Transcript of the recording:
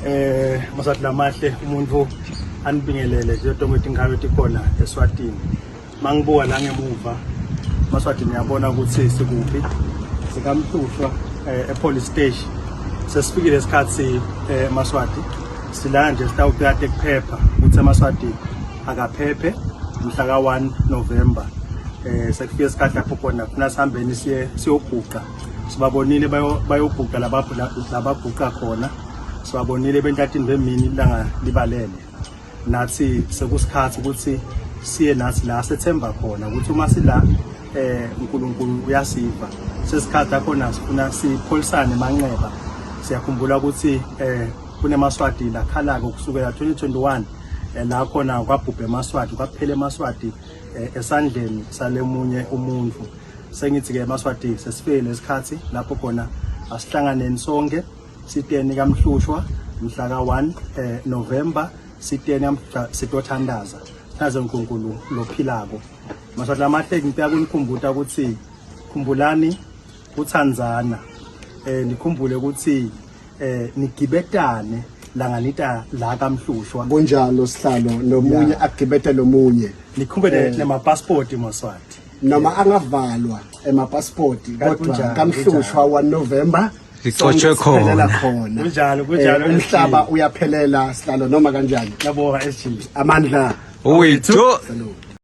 Eh Maswati lamahle umuntu anibingelele nje tonke tinkhabe tikhona eSwatini. Mangibuka la ngemuva Maswati niyabona ukuthi sikuphi. Sikamhlushwa eh, epolice station. Sesifikile isikhathi eh, Maswati sila nje sitawukuyate kuphepha ukuthi amaswati akaphephe mhla ka-1 November eh sekufike isikhathi lapho khona funa sihambeni siye siyoguqa sibabonile bayoguqa labaguqa khona sibabonile bentatini bemini ilanga libalele nathi sekusikhathi ukuthi siye nathi la sethemba khona ukuthi uma sila eh uNkulunkulu uyasiva sesikhathi akhona sifuna sipholisane manxeba siyakhumbula ukuthi eh kunemaswati lakhalako kusukela 2021 eh, la khona kwabhubha emaswati kwaphela emaswati eh, esandleni salemunye umuntu sengithi ke emaswati sesifike lesikhathi lapho khona asihlanganeni sonke siteni kamhlushwa mhla ka-1 eh, November siteni sitothandaza sithandaze uNkulunkulu lophilako maswati lamahle ngicela kunikhumbuta ukuthi khumbulani kuthandzana eh nikhumbule ukuthi eh nigibetane langanita la kamhlushwa kunjalo sihlalo nomunye agibete nomunye nikhumbule eh. nemapassport maswati noma angavalwa emapassport kodwa kamhlushwa 1 November Lixotshwe khona. khona Kunjalo, kunjalo, Eh, umhlaba uyaphelela sihlalo noma kanjani Ngiyabonga SG amandla Wethu. Salute.